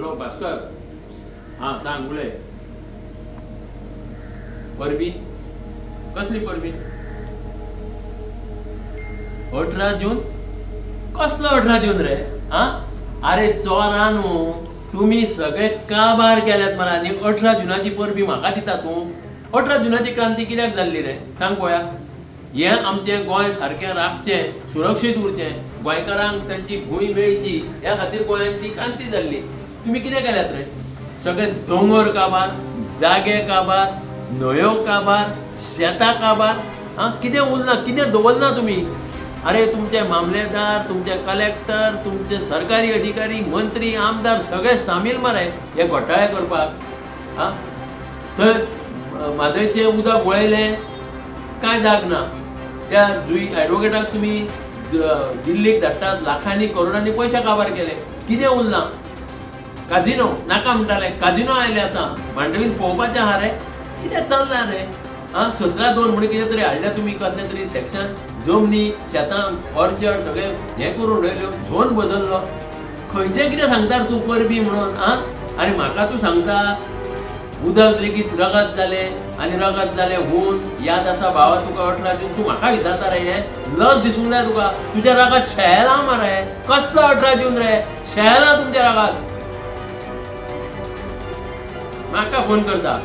Hello Bhaskar, हां सांग उलय. परबी? कसली परबी? 18 जून? कसलो 18 जून रे? आं, अरे चोरा न्हू तुमी सगळे काबार केल्यात मरे आनी 18 जुनाची परबी म्हाका दिता तूं? 18 जुनाची क्रांती कित्याक जाल्ली रे सांग पळोवया. हें आमचें गोंय सारकें राखचें, सुरक्षीत उरचें, गोंयकारांक तांची भूंय मेळची ह्या खातीर गोंयांत ती क्रांती जाल्ली. तुमी कितें केल्यात रे? सगळे दोंगर काबार, जागे काबार, न्हंयो काबार, शेतां काबार, आं कितें उरना, कितें दवरना तुमी? अरे तुमचे मामलेदार, तुमचे कलेक्टर, तुमचे सरकारी अधिकारी, मंत्री, आमदार सगळे सामील मरे हे घोटाळे करपाक. आं, थंय म्हादयचें उदक वळयलें कांय जाग ना. त्या जुई एडवोकेटाक तुमी दिल्लीक धाडटात, लाखांनी करोडांनी पयशे काबार केले, कितें उरलां? काजिनो नाका म्हणटाले, काजिनो आयले आतां मांडवीन पळोवपाचें आहा रे, कितें चल्लां रे? आं, 17(2) म्हणून कितें तरी हाडलें तुमी, कसलें तरी सेक्शन, जमनी शेतां ऑर्चर्ड सगळें हें करून उडयल्यो, झोन बदल्लो. खंयचें कितें सांगता तूं परबी म्हणून? आं, आनी म्हाका तूं सांगता उदक लेगीत रगत जालें आनी रगत जालें हून याद आसा भावा तुका 18 जून? तूं म्हाका विचारता रे? हें लज दिसूंक जाय तुका. तुज्या रगत शेळेलां मरे. कसलो 18 जून रे? शेळेलां तुमच्या रगत. म्हाका फोन करता.